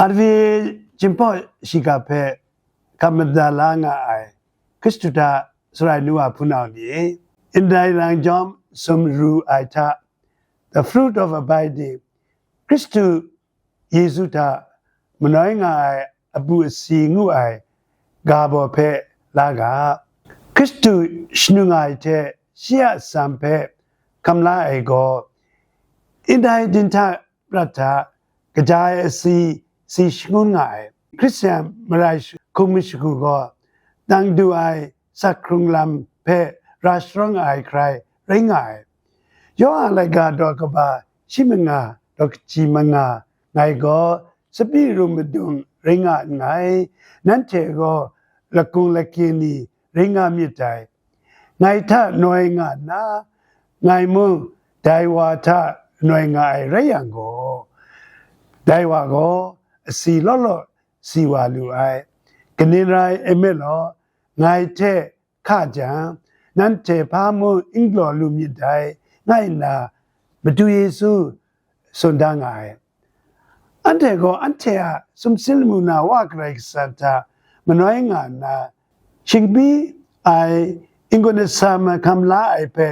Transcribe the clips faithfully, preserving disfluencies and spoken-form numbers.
Avi jimpo shiga hpe kam mada la nga ai Hkristu hta sarai nu wa hpunau ni, ndai lang jawm sum ru ai hta, the fruit of abiding, Hkristu Yesu hta manoi nga ai abu asi ngu ai ga baw hpe la ga. Hkristu shanung ai hte shi a atsam hpe hkam la ai gaw, ndai dinghta prat hta kaja ai asi si shangun nga ai. Hkristu marai hkum mashagu gaw, dang du ai sak hkrung lam hpe ra sharawng ai hkrai rai nga ai. Yawhan laika daw kaba shi manga daw kaji manga, ngai gaw sapi ru madung rai nga nngai, nanhte gaw lakung lakying ni rai nga myit dai. Ngai hta noi nga nna, ngai mung dai wa hta noi nga ai rai yang gaw, dai wa gaw asi law law si wa lu ai. Kaning rai nme law, ngai hte hka jang, nanhte hpa mung n galaw lu myit dai, ngai nna Madu Yesu tsun da nga ai. Anhte gaw anhte a sumsing lamu na Wa Karai Kasang hta manoi nga nna, shingbi ai n-gun atsam hkam la ai hpe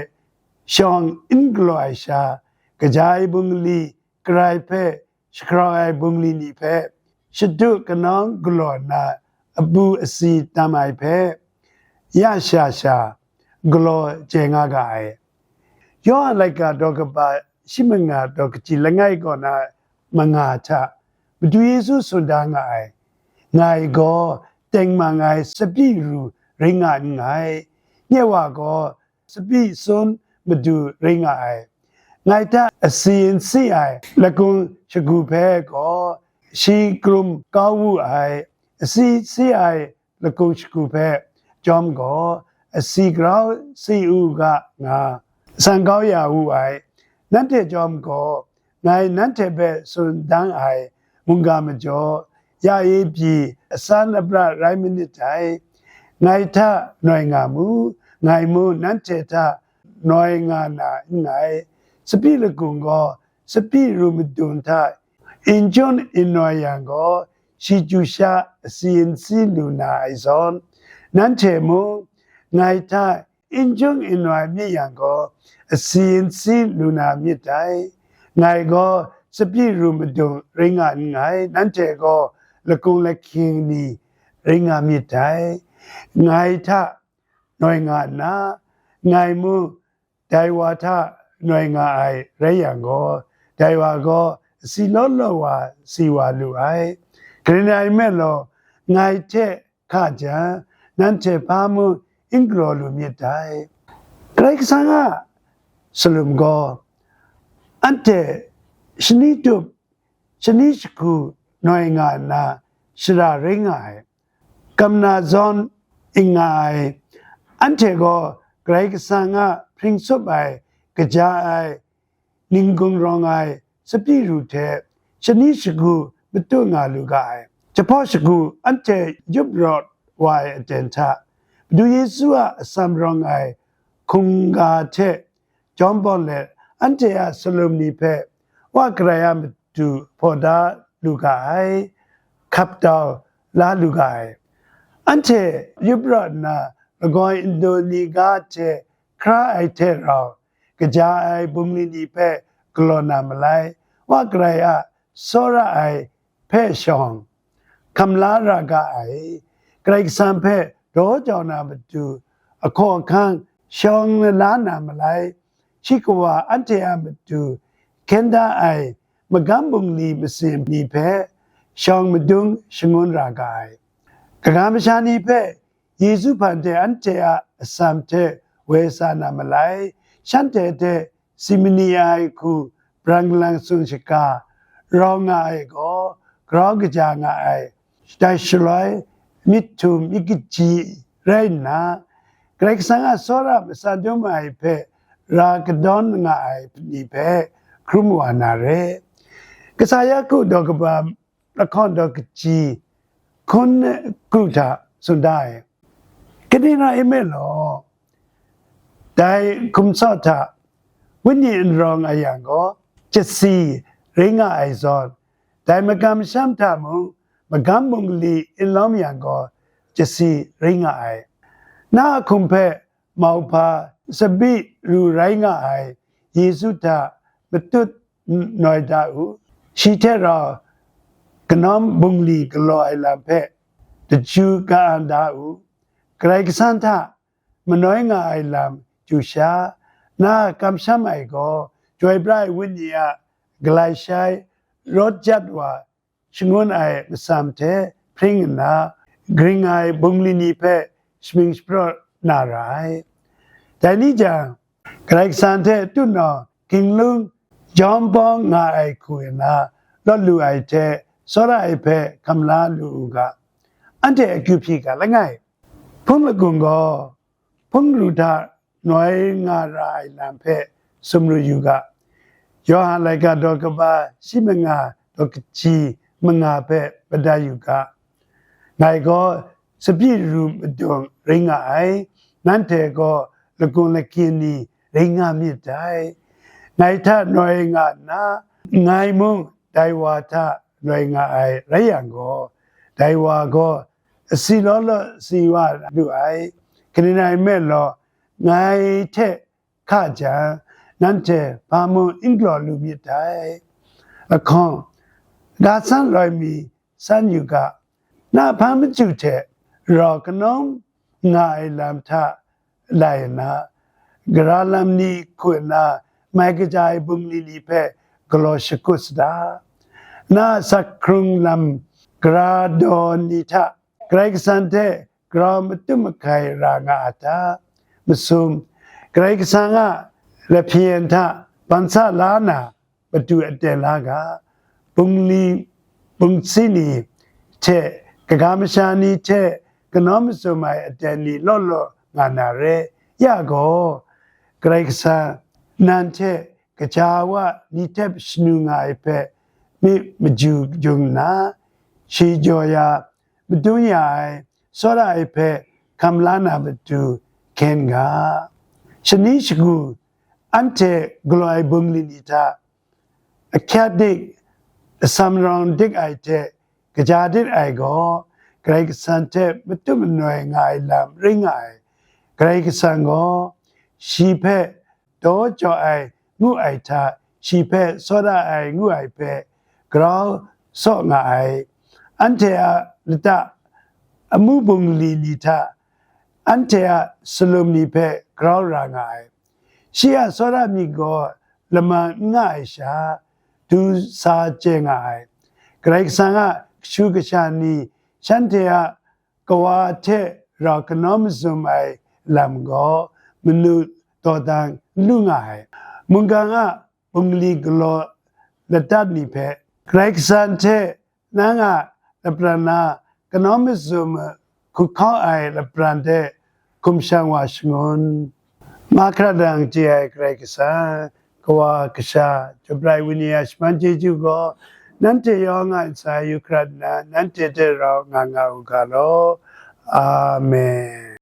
shawng n galaw ai sha, kaja ai bungli, karai hpe shagrau ai bungli ni hpe shadu kanawng galaw nna, abu asi tam ai hpe ya sha sha galaw chye nga ga ai. Yawhan laika daw kaba shi manga daw kaji langai kaw na manga hta Madu Yesu tsun da nga ai, ngai gaw tengman ai sapi ru rai nga nngai, nye wa gaw sapi tsun madu rai nga ai. Ngai hta asi n si ai lakung shagu hpe gaw shi krum kau wu ai, asi si ai lakung shagu hpe chyawm gaw, asi grau si u ga nga, san kau ya wu ai. Nanhte chyawm gaw, ngai nanhte hpe tsun dang ai mungga majaw, ya e pyi asan apra rai manit dai. Ngai hta noi nga mu, ngai mung nanhte hta noi nga na nngai. Sapi lakung gaw sapi ru madun hta n jun n noi yang gaw, shi chyu sha asi n si lu na ai zawn, nanhte mung ngai hta n jun n noi myit yang gaw, asi n si lu na myit dai. Ngai gaw sapi ru madun rai nga nngai, nanhte gaw lakung lakying ni rai nga myit dai. Ngai hta noi nga nna, ngai mung dai wa hta noi nga ai rai yang gaw, dai wa gaw asi law law wa si wa lu ai. Kaning rai nme law, ngai hte hka jang, nanhte hpa mung n galaw lu myit dai. Karai Kasang a salum gaw, anhte shani tup, shani shagu noi nga nna shara rai nga ai. Kam na zawn n nga ai. Anhte gaw Karai Kasang a hpring tsup ai, kaja ai, ningkung rawng ai sapi ru hte shani shagu matut nga lu ga ai. Jahpaw shagu anhte yup rawt wa ai aten hta, Madu Yesu a atsam rawng ai hkungga hte jawm bawng let, anhte a salum ni hpe Wa Karai a matu hpaw da lu ga ai, hkap dau la lu ga ai. Anhte yup rawt nna, lagawn ndun ni ga hte hkra ai hte rau, kaja ai bungli ni hpe galaw na malai, Wa Karai a tsawra ai hpe shawng hkam la ra ga ai. Karai Kasang hpe daw jau na matu, ahkaw ahkang shawng la na malai, shi kawa anhte a matu hkyen da ai magam bungli masin ni hpe shawng madung shangun ra ga ai. Kaga masha ni hpe Yesu hpan hte anhte a atsam hte woi sa na malai, shanhte hte si mani ai hku brang lang tsun shaga rau nga ai gaw, grau kaja nga ai, dai shaloi myit htum myit kaji rai nna, Karai Kasang a tsawra matsan dum ai hpe ra kadawn nga ai ni hpe hkrum wa na re. Kasa Yaku daw kaba lahkawng daw kaji hkun kru hta tsun da ai. Kaning rai nme law, dai hkum tsawt hta wenyi n rawng a yang gaw, chyasi rai nga ai zawn, Dai makam masham hta mung, magam bungli n lawm yang gaw, chasi rai nga ai. Na a hkum hpe mauhpa tsabyi ru rai nga ai Yesu hta matut noi da u. Shi hte rau kanawm bungli galaw ai lam hpe daju ka-an da u. Karai Kasang hta manoi nga ai lam chyu sha, na a kamsham ai gaw, Chyoi pra ai Wenyi a galai shai rawt jat wa shangun ai masam hte hpring nna, gring ai bungli ni hpe shamying shapraw na ra ai. Dai ni jang, Karai Kasang hte tutnawng hkinglung jawm bawng nga ai hku nna, lawt lu ai hte tsawra ai hpe hkam la lu u ga, anhte akyu hpyi ga langai. Hpung lakung gaw hpung ru hta noi nga ra ai lam hpe sumru yu ga. Yawhan laika daw kaba shi manga daw kaji manga hpe madat yu ga. Ngai gaw tsabyi ru madung rai nga ai, nanhte gaw lakung lakyin ni rai nga myit dai. Ngai hta noi nga nna, ngai mung dai wa hta noi nga ai rai yang gaw, dai wa gaw asi law law si wa lu ai. Kaning rai nme law, ngai hte hka jang, nanhte hpa mung n galaw lu myit dai. Lahkawng, ga san loi mi san yu ga, na hpang machyu hte rau kanawng nga ai lam hta lai nna, gara lam ni hku nna mai kaja ai bungli ni hpe galaw shakut sada. Na a sak hkrung lam gara daw ni hta Karai Kasang hte grau matut mahkai ra nga a ta? Masum, Karai Kasang a lahpyen hta ban sa la na matu aten la ga, bungli bungsi ni hte kaga masha ni hte kanau masum ai aten ni law law nga na re ya gaw, Karai Kasang nan hte kaja wa ni hte shanu nga ai hpe myit maju jung nna, shi jaw ya, madun ya ai, tsawra ai hpe hkam la na matu hkyen ga. Shani shagu anhte galaw ai bungli ni hta ahkyak dik, asamrawng dik ai hte kaja dit ai gaw, Karai Kasang hte matut manoi nga ai lam rai nga ai. Karai Kasang gaw shi hpe daw jaw ai ngu ai hta, shi hpe tsawra ai ngu ai hpe grau saw nga ai. Anhte a lata amu bungli ni hta, anhte a salum ni hpe grau ra nga ai. Shi a tsawra myit gaw laman n nga ai sha, du sa chye nga ai. Karai Kasang a kashu kasha ni shanhte a kawa hte rau kanau mazum ai lam gaw manu dawdan n lu nga ai. Mungkan a bungli galaw ladat ni hpe, Karai Kasang hte nang a lapran na kanau mazum hkuhkau ai lapran hte hkum shang wa shangun. Mahkra dang chye ai Karai Kasang, Kawa Kasha, Chyoi pra ai Wenyi a shaman chyeju gaw, nanhte yawng a ntsa yu hkrat nna, nanhte hte rau nga nga u ga law. Amen.